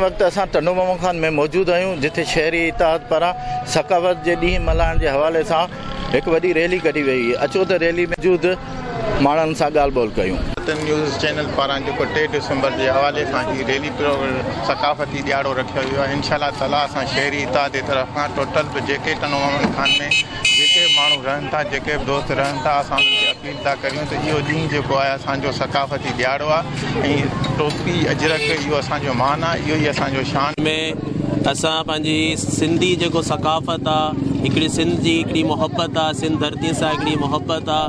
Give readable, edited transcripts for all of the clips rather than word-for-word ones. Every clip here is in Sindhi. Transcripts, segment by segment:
وقت اسان ٽنڊو محمد خان ۾ موجود آهيون جتي شهري اتحاد پاران ثقافت جي ڏينهن ملهائڻ جي حوالي سان هڪ وڏي ريلي ڪڍي وئي اچو ته ريلي ۾ موجود ماڻهن سان ڳالهه ٻولهه ڪيون. وطن نيوز چينل پاران جيڪو ٽي ڊسمبر جي حوالي سان هي ريلي ثقافتي ڏيهاڙو رکيو ويو آهي انشاء الله تعالي اسان شهري اتحاد جي طرف کان ٽوٽل به جيڪي ٽنڊو محمد خان ۾ جيڪي به ماڻهو رهن ٿا جيڪي به دوست رهن ٿا اسان انهن کي اپيل ٿا ڪريون ته اهو ڏينهن جيڪو آهي اسان جو ثقافتي ڏهاڙو آهي ۽ ٽوپي اجرڪ اهو اسان جو مان آهي اهو ئي اسان جو شان. ۾ اسان پنهنجي سنڌي جيڪو ثقافت آ هڪڙي سنڌ جي هڪڙي محبت آ سنڌ ڌرتي سان هڪڙي محبت آ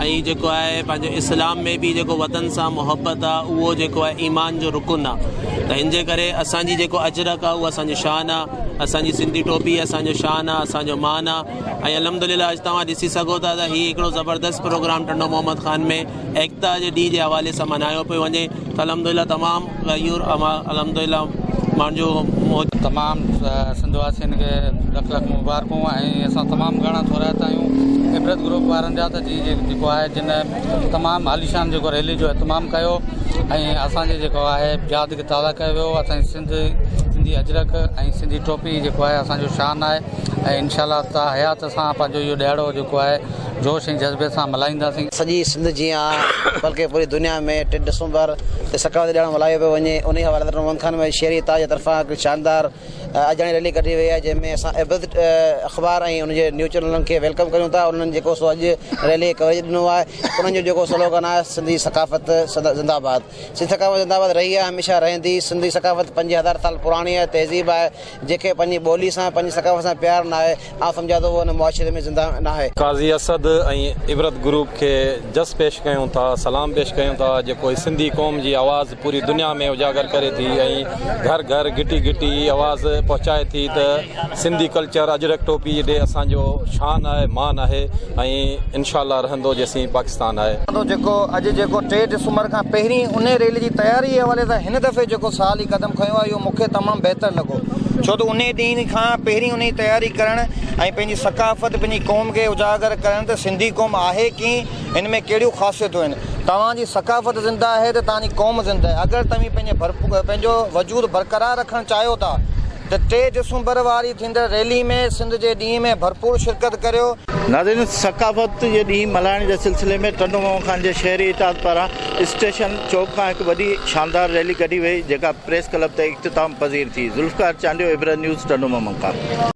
۽ جيڪو آهي پنهنجو اسلام ۾ به جيڪو وطن سان محبت آ اهو جيڪو آهي ايمان جو رڪن آ ته هن جي ڪري اسان جي جيڪو اجرڪ آ اهو اسان جو شان آ اسان جي سنڌي ٽوپي اسان جو شان آ اسان جو مان آ ۽ الحمدلله اڄ توهان ڏسي سگهو ٿا ته هي هڪڙو زبردست پروگرام ٽنڊو محمد خان ۾ ايڪتا جي ڏينهن جي حوالي سان ملهايو پيو وڃي ته الحمدلله تمام غيور الحمدلله ماڻهن جو تمام سنڌ واسين کي لک لک مبارڪون ۽ اسان تمام گهڻا ٿورائتا آهيون عبرت گروپ وارن جا ته جي جيڪو آهي جن تمام عاليشان جيڪو ريلي جو اهتمام ڪيو ۽ اسان جي جيڪو آهي ياد کي تازه ڪيو ويو اسان جي سنڌ سنڌي اجرڪ ۽ سنڌي ٽوپي جيڪو آهي اسان جو شان آهي ۽ انشاء الله تا حيات اسان پنهنجو اهو ڏهاڙو جيڪو آهي جوش ۽ جذبي سان ملهائينداسين. سڄي سنڌ جيان بلڪه پوري دنيا ۾ ٽي ڊسمبر تي ثقافتي ڏهاڙو ملهايو پيو وڃي انهي حوالي سان ٽنڊو محمد خان ۾ شهري اتحاد جي طرفان هڪ شاندار اجاڻي ريلي ڪڍي وئي آهي جنهن ۾ اسان عبرت اخبار ۽ ان جي نيوز چينلن کي welcome ڪريون ٿا انهن جيڪو سو اڄ ريلي کي ڪوريج ڏنو آهي انهن جو جيڪو سلوگن آهي سنڌي ثقافت زنده آباد سنڌي ثقافت زنده آباد رهي آهي هميشه رهندي سنڌي ثقافت 5000 سال پراڻي آهي تهذيب آهي جنهن کي پنهنجي ٻولي سان پنهنجي ثقافت سان پيار ناهي آئون سمجهان ٿو اهو ان معاشري ۾ زنده ناهي. قاضي اسد ۽ عبرت گروپ کي جس پيش ڪيون ٿا سلام پيش ڪيون ٿا جيڪو سنڌي قوم جي آواز پوري دنيا ۾ اجاگر ڪري ٿي ۽ گهر گهر گهٽي گهٽي هي آواز پهچائي ٿي ته سنڌي ڪلچر اجرڪ ٽوپي ڊي اسان جو شان آهي مان آهي ۽ انشاء الله رهندو جيسين پاڪستان آهي. جيڪو اڄ جيڪو ٽي ڊسمبر کان پهرين انهي ريلي جي تياري جي حوالي سان هن دفعي جيڪو سال هي قدم کنيو آهي اهو مون کي تمام بهتر لڳو ڇو ته انهي ڏينهن کان پهرين انهي تياري ڪرڻ ۽ پنهنجي ثقافت پنهنجي قوم کي اجاگر ڪرڻ ته سنڌي قوم آهي ڪيئن هن ۾ ڪهڙيون خاصيتون آهن توهان جي ثقافت زنده آهي ته توهان جي قوم زنده آهي اگر توهين پنهنجي پنهنجو وجود برقرار رکڻ چاهيو ٿا ته ٽي ڊسمبر واري ٿيندڙ ريلي ۾ سنڌ جي ڏينهن ۾ ڀرپور شرڪت ڪريو. ناظرين ثقافت جي ڏينهن ملهائڻ جي سلسلي ۾ ٽنڊو محمد خان جي شهري اتحاد پاران اسٽيشن چوڪ کان هڪ وڏي شاندار ريلي ڪڍي وئي جيڪا پريس ڪلب تي اختتام پذير ٿي ذوالفقار چانڊيو عبرت نيوز ٽنڊو محمد خان.